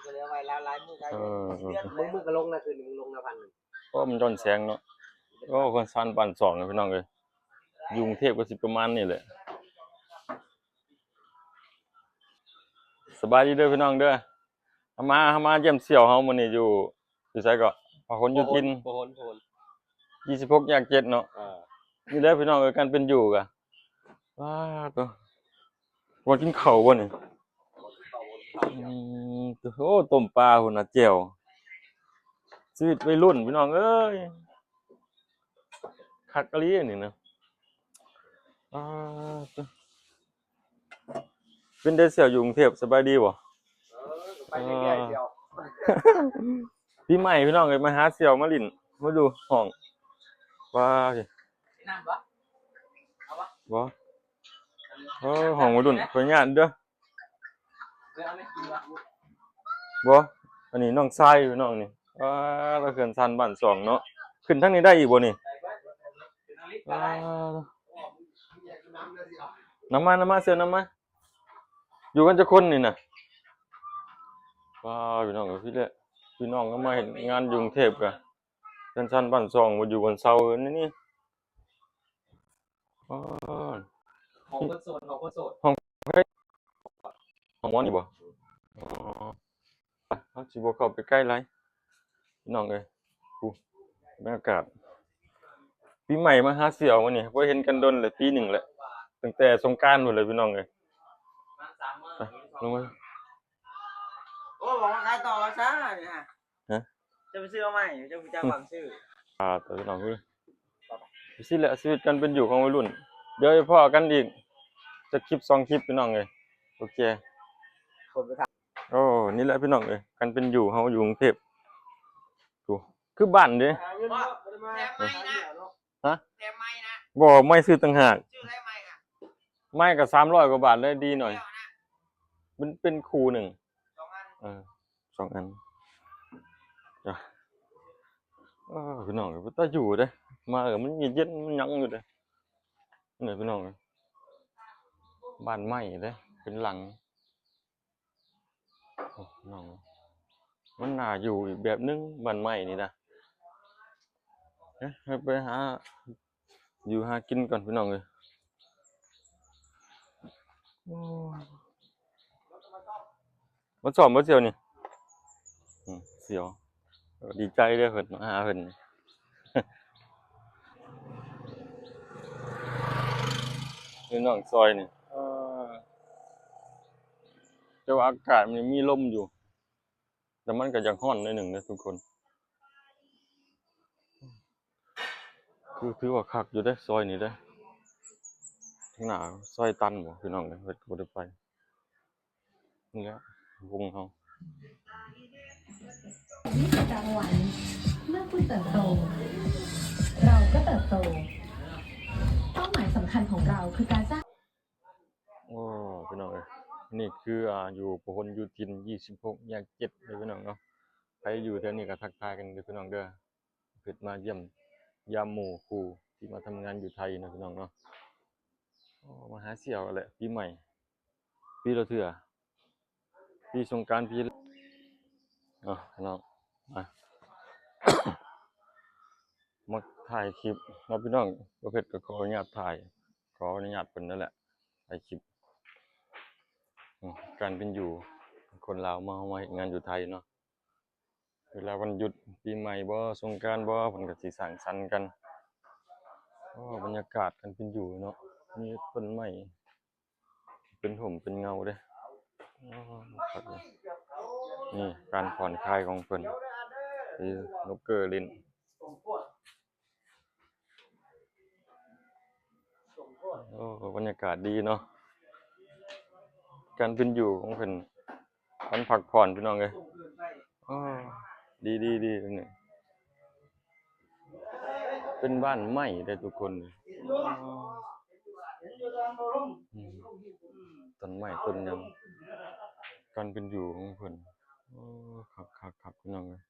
ກໍເລີຍໄວ້ລາວຫຼາຍມື້ຫຼາຍເດືອນ ເອີ ເດືອນ ມຶງ ມຶງກໍລົງນະ ຄືນນີ້ມຶງລົງນະພັນໜຶ່ງ ໂອ້ ມັນຍ້ອນແສງເນາະ. ໂອ້ ເຮືອນຊານບ້ານຊ່ອງ ພີ່ນ້ອງເອີຍ ຢູ່ກຸງເທບກໍຊິປະມານນີ້ແຫຼະ. ສະບາຍດີເດີພີ່ນ້ອງເດີ ເຮົາມາ ເຮົາມາຢ້ຽມສ່ຽວເຮົາມື້ນີ້ຢູ່ ຢູ່ໃສເກາະ ພະຫົນ ຢູ່ຖິ່ນ ພະຫົນ ພະຫົນ ຊາວຫົກ ແຍກເຈັດເນາະ. ເອີ ນີ້ແຫຼະພີ່ນ້ອງເອີຍ ການເປັນຢູ່ກະ ວ້າໂຕ ບໍ່ກິນເຂົ້າບໍ່ນີ້? ອືມ ໂອ້ ຕົ້ມປາພຸ້ນນະ ແຈ່ວ ຊີວິດໄວລຸ້ນພີ່ນ້ອງເອີຍ ຄັກອີ່ຫຼີອັນນີ້ນະ. ອ້າໂຕ ເປັນໃດສ່ຽວຢູ່ກຸງເທບ ສະບາຍດີບໍ່? ເອີ ໄປເລື້ອຍໆ ອ່າ ສ່ຽວ ປີໃໝ່ພີ່ນ້ອງເອີຍ ມາຫາສ່ຽວມາຫຼິ້ນ ມາຢູ່ຫ້ອງ ວ້າ ນ້ຳບໍ່? ເອົາບໍ່? ບໍ່ ເອີ ຫ້ອງໄວລຸ້ນ ຂໍອະນຸຍາດເດີ. ບໍ່ ອັນນີ້ນ້ອງຊາຍພີ່ນ້ອງນີ້ ອ້າ ລາວເຮືອນຊານບ້ານຊ່ອງເນາະ. ຂຶ້ນທາງນີ້ໄດ້ອີກບໍ່ນີ້? ອ້າ ນຳມາ ນຳມາ ເຊີນນຳມາ. ຢູ່ກັນຈັກຄົນນີ້ນະ? ວ້າ ພີ່ນ້ອງເອີຍ ພີ່ແຫຼະ ພີ່ນ້ອງກໍມາເຮັດງານຢູ່ກຸງເທບກະ ເຮືອນຊານບ້ານຊ່ອງ ບໍ່ຢູ່ບ່ອນເຊົາ ເອີ ນີ້ ນີ້ ອໍ ຫ້ອງຄົນໂສດ ຫ້ອງຄົນໂສດ ຫ້ອງໃຜ? ຫ້ອງໝໍນີ້ບໍ່? ອໍ ເຮົາຊິບໍ່ເຂົ້າໄປໃກ້ຫຼາຍ ພີ່ນ້ອງເອີຍ. ໂອ້ ບັນຍາກາດ ປີໃໝ່ມາຫາສ່ຽວມື້ນີ້ ບໍ່ເຫັນກັນດົນແລ້ວ ປີໜຶ່ງແລ້ວ ຕັ້ງແຕ່ສົງການພຸ້ນແຫຼະ ພີ່ນ້ອງເອີຍ. ໄປ ລົງມາ ໂອ້ ບອກວ່າຂາຍຕໍ່ຊະນີ້ຮະ ຮະ? ຈະໄປຊື້ເອົາໃໝ່ ເຈົ້າຮູ້ຈັກຫວັງຊື້ ອ່າ ໂຕພີ່ນ້ອງເອີຍ ຊີ້ແຫຼະຊີວິດການເປັນຢູ່ຂອງໄວລຸ້ນ. ດຽວໄປພໍ້ກັນອີກຈັກຄລິບສອງຄລິບ ພີ່ນ້ອງເອີຍ. ໂອເຄ ຄົນໄປຖາມ ໂອ້ ນີ້ແຫຼະພີ່ນ້ອງເອີຍ ການເປັນຢູ່ເຮົາຢູ່ກຸງເທບ ໂອ້ ຄືບ້ານເດ້ ແຖມໃໝ່ນະ ຮະ ແຖມໃໝ່ນະ ບໍ່ ໃໝ່ຊື້ຕ່າງຫາກ ຊື້ໄດ້ໃໝ່ນະ ໃໝ່ກໍສາມຮ້ອຍກວ່າບາດເລີຍ ດີໜ້ອຍ ແລ້ວນະ ມັນເປັນຄູ່ໜຶ່ງ ສອງອັນ ເອີ ສອງອັນ ຈ້ະ ເອີ ພີ່ນ້ອງເອີຍ ເປັນຕາຢູ່ເດ້ ມາກໍມັນເຢັນ ມັນຫຍັງຢູ່ເດ້ ນີ້ພີ່ນ້ອງເອີຍ ບ້ານໄມ້ເດ້ ເປັນຫຼັງ ໂອ້ ພີ່ນ້ອງ ມັນໜ້າຢູ່ອີກແບບໜຶ່ງ ບ້ານໄມ້ນີ້ນະ. ເອີ ໄປຫາ ຢູ່ຫາກິນກ່ອນພີ່ນ້ອງເອີຍ. ໂອ້ຍ ມາຊ້ອມບໍ່ສ່ຽວນີ້? ອືມ ສ່ຽວ ເອີ ດີໃຈເດ້ເພິ່ນມາຫາເພິ່ນ ຢູ່ນ້ອງຊອຍນີ້ ເອີ ແຕ່ວ່າອາກາດມັນມີລົມຢູ່. ແຕ່ມັນກໍຢາກຮ້ອນໜ້ອຍໜຶ່ງເດ້ທຸກຄົນ ຄື ຖືວ່າຄັກຢູ່ເດ້ ຊອຍນີ້ເດ້ ທາງໜ້າຊອຍຕັນບໍ່ ພີ່ນ້ອງເອີຍ ເຮັດກໍບໍ່ໄດ້ໄປ ນີ້ແຫຼະວົງເຮົາ. นี่คือจังหวะนี้ เมื่อคุณเติบโต เราก็เติบโต เป้าหมายสำคัญของเราคือการสร้าง ໂອ້ ພີ່ນ້ອງເອີຍ ນີ້ຄື ອ່າ ຢູ່ພະຫົນໂຍທິນ ຊາວຫົກ ແຍກ ເຈັດ ເດີພີ່ນ້ອງເນາະ. ໃຜຢູ່ແຖວນີ້ກໍທັກທາຍກັນເດີພີ່ນ້ອງເດີ ເພິ່ນມາຢ້ຽມຢາມໝູ່ຄູ່ທີ່ມາທຳງານຢູ່ໄທເນາະພີ່ນ້ອງເນາະ. ໂອ້ ມາຫາສ່ຽວແຫຼະ ປີໃໝ່ ປີລະເທື່ອ ປີສົງການ ປີ ເນາະພີ່ນ້ອງ ມາ ມາຖ່າຍຄລິບເນາະພີ່ນ້ອງ. ບໍ່ເພັດກໍຂໍອະນຸຍາດຖ່າຍ ຂໍອະນຸຍາດເພິ່ນນັ້ນແຫຼະ ຖ່າຍຄລິບ ອືມ ການເປັນຢູ່ຄົນລາວມາ ມາເຮັດງານຢູ່ໄທເນາະ. ເວລາວັນຢຸດ ປີໃໝ່ບໍ ສົງການບໍ ເພິ່ນກໍຊິສັງສັນກັນ. ໂອ້ ບັນຍາກາດການເປັນຢູ່ເນາະ ມີຕົ້ນໄມ້ ເປັນຮົ່ມເປັນເງົາເດ້. ໂອ້ ຄັກເລີຍ ນີ້ການຜ່ອນຄາຍຂອງເພິ່ນ ມີສະໜຸກເກີຫຼິ້ນ. ໂອ້ ບັນຍາກາດດີເນາະ ການເປັນຢູ່ຂອງເພິ່ນ ການພັກຜ່ອນພີ່ນ້ອງເອີຍ. ໂອ້ ດີໆໆ ນີ້ ເປັນບ້ານໄມ້ເດ້ທຸກຄົນ ອືມ ຕົ້ນໄມ້ຕົ້ນຫຍັງ ການເປັນຢູ່ຂອງເພິ່ນ. ໂອ້ ຄັກໆໆ ພີ່ນ້ອງເອີຍ.